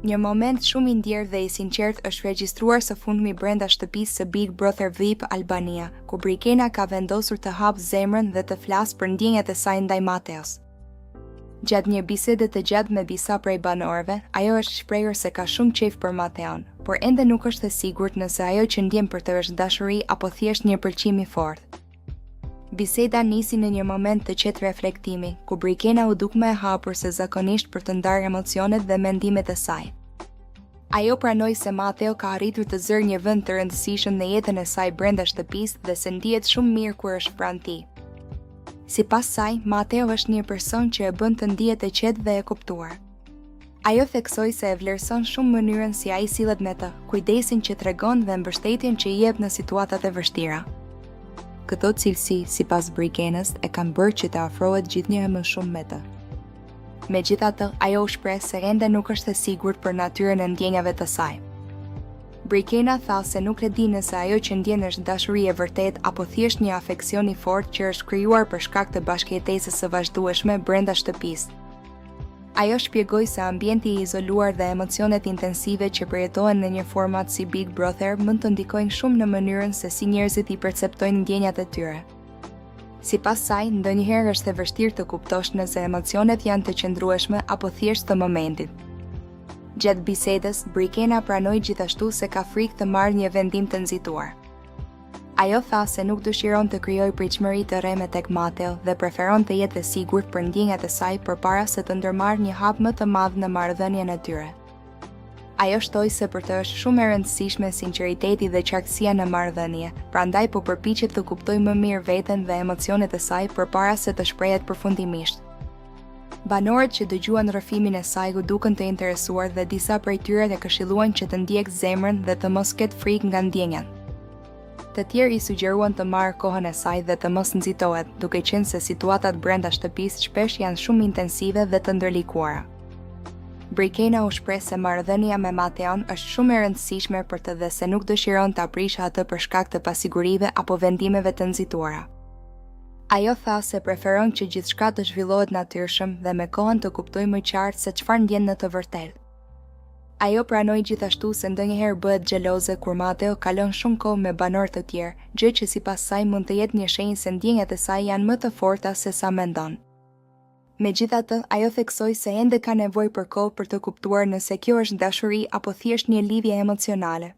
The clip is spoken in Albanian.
Një moment shumë i ndjerë dhe i sinqertë është regjistruar së fundmi brenda shtëpisë së Big Brother VIP Albania, ku Brikena ka vendosur të hapë zemrën dhe të flasë për ndjenjat e saj ndaj Mateos. Gjatë një bisede të gjatë me disa prej banorëve, ajo është shprehur se ka shumë qejf për Mateon, por ende nuk është e sigurt nëse ajo që ndjen për të është dashuri apo thjesht një pëlqim i fortë. Biseda nisi në një moment të qetë reflektimi, ku Brikena u duk më e hapur se zakonisht për të ndarë emocionet dhe mendimet e saj. Ajo pranoi se Mateo ka arritur të zërë një vend të rëndësishëm në jetën e saj brenda shtëpisë dhe se ndihet shumë mirë kur është pranë tij. Sipas saj, Mateo është një person që e bën të ndihet e qetë dhe e kuptuar. Ajo theksoi se e vlerëson shumë mënyrën si ai sillet me të, kujdesin që tregon dhe mbështetjen që i jep në situatat e vështira. Këto cilësi, sipas Brikenës, e kanë bërë që të afrohet gjithnjë e më shumë me të. Megjithatë, ajo u shpreh se ende nuk është e sigurt për natyrën e ndjenjave të saj. Brikena tha se nuk e di nëse ajo që ndjen është dashuri e vërtetë apo thjesht një afeksion i fortë që është krijuar për shkak të bashkëjetesës së vazhdueshme brenda shtëpisë. Ajo shpjegoi se ambienti i izoluar dhe emocionet intensive që përjetohen në një format si Big Brother mund të ndikojnë shumë në mënyrën se si njerëzit i perceptojnë ndjenjat e tyre. Sipas saj, ndonjëherë është e vështirë të kuptosh nëse emocionet janë të qëndrueshme apo thjesht të momentit. Gjatë bisedës, Brikena pranoi gjithashtu se ka frikë të marrë një vendim të nxituar. Ajo tha se nuk dëshiron të krijojë pritshmëri të rreme tek Mateo dhe preferon të jetë e sigurt për ndjenjat e saj përpara se të ndërmarrë një hap më të madh në marrëdhënien e tyre. Ajo shtoi se për të është shumë e rëndësishme sinqeriteti dhe qartësia në marrëdhënie, prandaj po përpiqet të kuptojë më mirë veten dhe emocionet e saj përpara se të shprehet përfundimisht. Banorët që dëgjuan rrëfimin e saj u dukën të interesuar dhe disa prej tyre e këshilluan që të ndjekë zemrën dhe të mos ketë frikë nga ndjenjat. Të tjerë i sugjeruan të marrë kohën e saj dhe të mos nxitohet, duke qenë se situatat brenda shtëpisë shpesh janë shumë intensive dhe të ndërlikuara. Brikena u shpreh se marrëdhënia me Mateon është shumë e rëndësishme për të dhe se nuk dëshiron ta prishë atë për shkak të pasigurive apo vendimeve të nxituara. Ajo tha se preferon që gjithçka të zhvillohet natyrshëm dhe me kohën të kuptojë më qartë se çfarë ndjen në të vërtetë. Ajo pranoi gjithashtu se ndonjëherë bëhet xheloze kur Mateo kalon shumë kohë me banorë të tjerë, gjë që sipas saj mund të jetë një shenjë se ndjenjat e saj janë më të forta se sa mendon. Megjithatë, ajo theksoi se ende ka nevojë për kohë për të kuptuar nëse kjo është dashuri apo thjesht një lidhje emocionale.